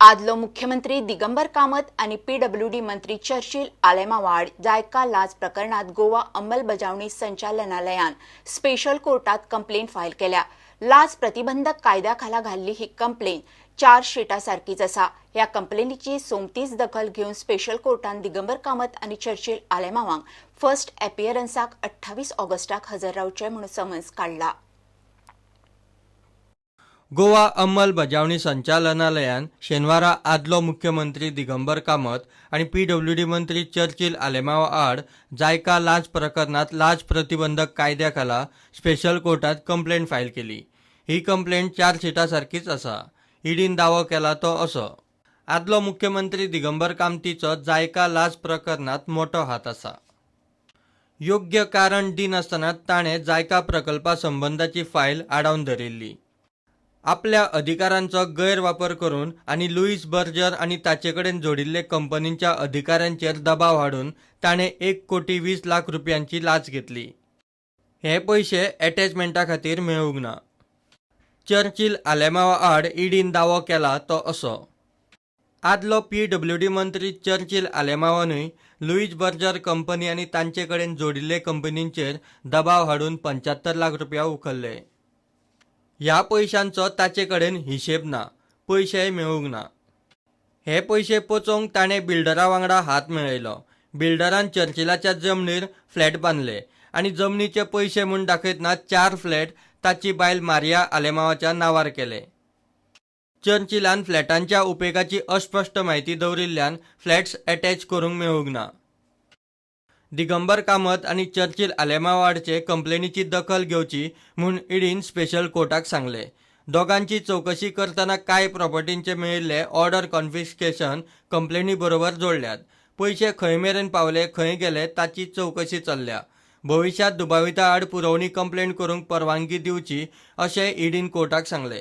आदलो मुख्यमंत्री दिगंबर कामत आनी पीडब्ल्यूडी मंत्री चर्चिल आलेमाव आड जायका लाच प्रकरणात गोवा अंमलबजावणी संचालनालयान स्पेशल कोर्टात कंप्लेन फायल केल्या. लाच प्रतिबंधक कायद्याखाला घाल्ली ही कंप्लेन चार्जशिटा सारकीच आसा. ह्या कंप्लेनीची सोमतीच दखल घेवन स्पेशल कोर्टान दिगंबर कामत आनी चर्चिल आलेमावांक फर्स्ट एपियरन्साक 28 ऑगस्टाक हजर रावचे म्हूण समन्स काडला. गोवा अंमलबजावणी संचालनालयान शेनवारा आदलो मुख्यमंत्री दिगंबर कामत आनी पीडब्ल्यूडी मंत्री चर्चिल आलेमाव आड जायका लांच प्रकरणांत लांच प्रतिबंधक कायद्या खाला स्पेशल कोर्टात कंप्लेंट फायल केली. ही कंप्लेंट चार्जशिटा सारकीच आसा. ईडीन दावो केला तो असो: आदलो मुख्यमंत्री दिगंबर कामतीचो जायका लांच प्रकरणांत मोटो हात आसा. योग्य कारण दिनासतना ताणें जायका प्रकल्पा संबंदाची फायल आडावन धरिल्ली. आपल्या अधिकारांचो गैरवापर करून आनी लुईस बर्जर आनी ताचे कडेन जोडिल्ले कंपनींच्या अधिकाऱ्यांचेर दबाव हाडून ताणें 1 कोटी 20 लाख रुपयांची लाच घेतली. हे पयशे एटॅचमेंटा खातीर मेळूंक ना. चर्चिल आलेमावा आड ईडीन दावो केला तो असो: आदलो पीडब्ल्यूडी मंत्री चर्चिल आलेमावानूय लुईस बर्जर कंपनी आनी तांचे कडेन जोडिल्ले कंपनींचेर दबाव हाडून 75 लाख रुपया उखल्ले. ह्या पयशांचो ताचे कडेन हिशेब ना. पयशेय मेळूंक ना. हे पयशे पचोवंक ताणें बिल्डरा वांगडा हात मेळयलो. बिल्डरान चर्चिलाच्या जमनीर फ्लॅट बांदले आनी जमनीचे पयशे म्हूण दाखयतना चार फ्लॅट ताची बायल मारिया आलेमावाच्या नांवार केले. चर्चिलान फ्लॅटांच्या उपेगाची अस्पश्ट म्हायती दवरिल्ल्यान फ्लॅट्स अटॅच करूंक मेळूंक ना. दिगंबर कामत आनी चर्चिल आलेमाव आडचे कंप्लेनीची दखल घेवची म्हूण ईडीन स्पेशल कोर्टाक सांगलें. दोगांची चवकशी करतना कांय प्रॉपर्टींचे मेळिल्ले ऑर्डर कॉन्फिस्केशन कंप्लेनी बरोबर जोडल्यात. पयशे खंय मेरेन पावले, खंय गेले, ताची चवकशी चल्ल्या. भविश्यांत दुबाविता आड पुरवणी कंप्लेन करूंक परवानगी दिवची अशें ईडीन कोर्टाक सांगलें.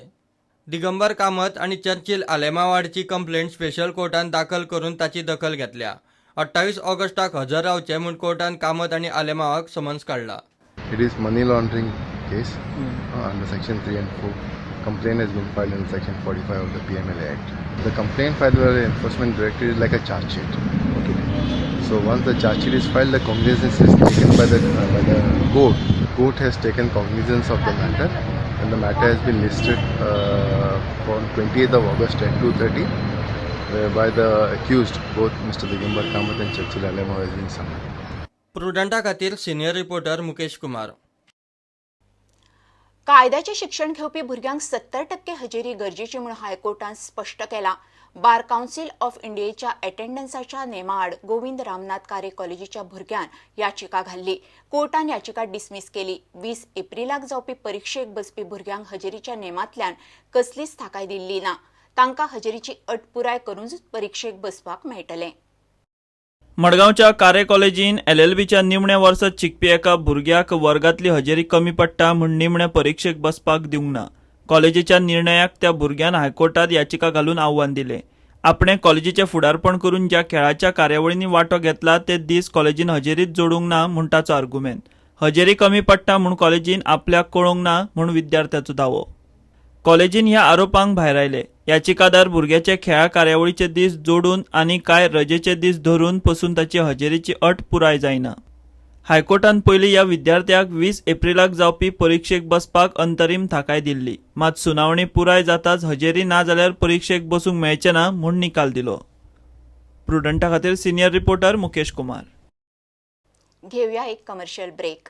दिगंबर कामत आनी चर्चिल आलेमाव आडची कंप्लेंट स्पेशल कोर्टान दाखल करून ताची दखल घेतल्या. 28 ऑगस्टाक हजर रावचे म्हूण कोर्टान कामत आनी आलेमावाक समन्स काडला. It is money laundering case under section 3 and 4. Complaint has been filed under section 45 of the PMLA Act. The complaint filed by the Enforcement Directorate is like a charge sheet. Okay. So once the charge sheet is filed, the cognizance is taken by the court. Court has taken cognizance of the matter, and the matter has been listed for 28th of August at 2:30, whereby the accused, both Mr. Digambar Kamath and Churchill Alemao, has been summoned. प्रुडंटा खातीर senior reporter Mukesh Kumar. कायद्याचें शिक्षण घेवपी भुरग्यांक 70% हजेरी गरजेची म्हूण हायकोर्टान स्पश्ट केलां. बार कावन्सिल ऑफ इंडियेच्या अटेंडन्साच्या नेमाआड गोविंद रामनाथ कारे कॉलेजीच्या भुरग्यान याचिका घाल्ली. कोर्टान याचिका डिसमीस केली. 20 एप्रिलाक जावपी परिक्षेक बसपी भुरग्यांक हजेरीच्या नेमांतल्यान कसलीच थाकाय दिल्ली ना. तांकां हजेरीची अट पुराय करूनच परिक्षेक बसपाक मेळटलें. मडगांवच्या कारे कॉलेजीन एलएलबीच्या निमण्या वर्सात शिकपी एका भुरग्याक वर्गांतली हजेरी कमी पडटा म्हूण निमण्या परिक्षेक बसपाक दिवंक ना. कॉलेजीच्या निर्णयाक त्या भुरग्यान हायकोर्टात याचिका घालून आव्हान दिलें. आपणे कॉलेजीचें फुडारपण करून ज्या खेळाच्या कार्यावळींनी वांटो घेतला ते दीस कॉलेजीन हजेरीत जोडूंक ना म्हूण ताचो आर्गुमेंत. हजेरी कमी पडटा म्हूण कॉलेजीन आपल्याक कळोवंक ना म्हूण विद्यार्थ्याचो दावो. कॉलेजीन ह्या आरोपांक भायरायले. याचिकादार भुरग्याचे खेळा कार्यावळीचे दीस जोडून आनी कांय रजेचे दीस धरून पसून ताची हजेरीची अट पुराय जायना. हायकोर्टान पयलीं ह्या विद्यार्थ्याक 20 एप्रिलाक जावपी परिक्षेक बसपाक अंतरीम थाकाय दिल्ली. मात सुनावणी पुराय जाताच हजेरी ना जाल्यार परिक्षेक बसूंक मेळचें ना म्हूण निकाल दिलो. प्रुडंटा खातीर सिनियर रिपोर्टर मुकेश कुमार. घेऊया एक कमर्शियल ब्रेक.